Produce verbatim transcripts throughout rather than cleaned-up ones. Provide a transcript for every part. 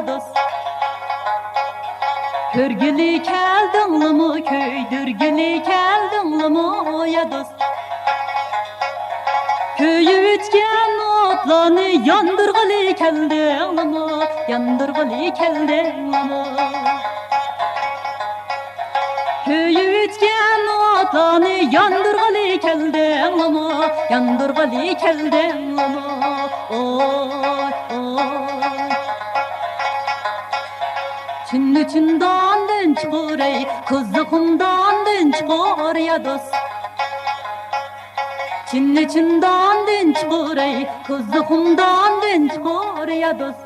دوست. كۆرگىلى كەلدىڭلىمۇ، كۆيدۈرگىلى كەلدىڭلىمۇ يا دوست؟ كۆيۈۋۆتكەن ئوتلارنى ياندۇرغىلى كەلدىڭلىمۇ، ياندۇرغىلى كەلدىڭلىمۇ؟ كۆيۈۋۆتكەن ئوتلارنى ياندۇرغىلى كەلدىڭلىمۇ، ياندۇرغىلى كەلدىڭلىمۇ؟ ئوي، ئوي. چىننى چىنداندىن چىقۇرەي، قىزىقىم داندىن چىقۇر يا دوست. چىننى چىنداندىن چىقۇرەي، قىزىقىم داندىن چىقۇر يا دوست.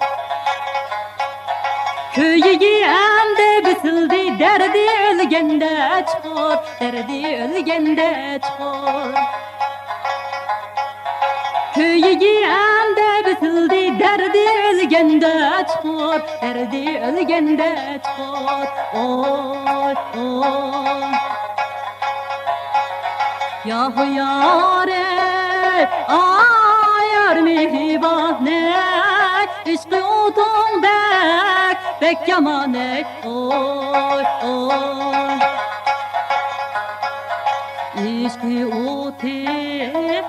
كۆيۈكى ئەمدى بېسىلدى، دەردى ئۆلگەندە چىقۇر، دەردى ئۆلگەندە چىقۇر. كۆيۈكى ئەمدى بېسىلدى، دەردى ئۆلگەندە چىقۇر، دەردى ئۆلگەندە چىقۇر. ئوي، ئوي. ياھۇ يارى، ئايار مېھرىبانەي، ئىشقى ئوتۇڭ بەك، بەك يامانەي. ئوي، ئوي. ئىشقى ئوتى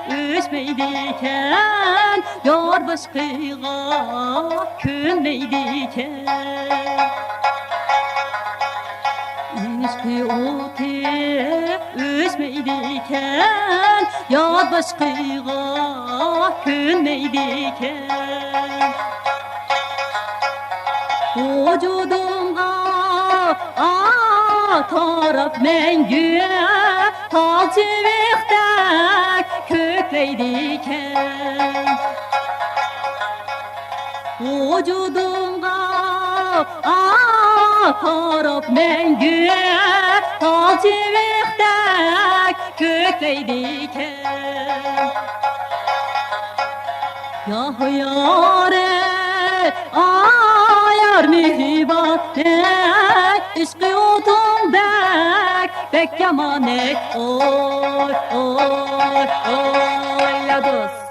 ئۆچمەيدىكەن، يار باشقىغا كۆنمەيدىكەن. ئىشقى ئوتى ئۆچمەيدىكەن، يار باشقىغا كۆنمەيدىكەن. ۋۇجۇدۇمغا ئات تاراپ مەڭگۈ تال چىۋىقتەك كۆكلەيدىكەن. ۋۇجۇدۇمغا ئات تاراپ مەڭگۈ تال چىۋىقتەك كۆكلەيدىكەن. ياھ يارى، ئايار مېھرىبانەي، ئىشقى ئوتۇڭ بەك، بەك يامانەي. ئوي، ئوي، ئوي، يا دوست.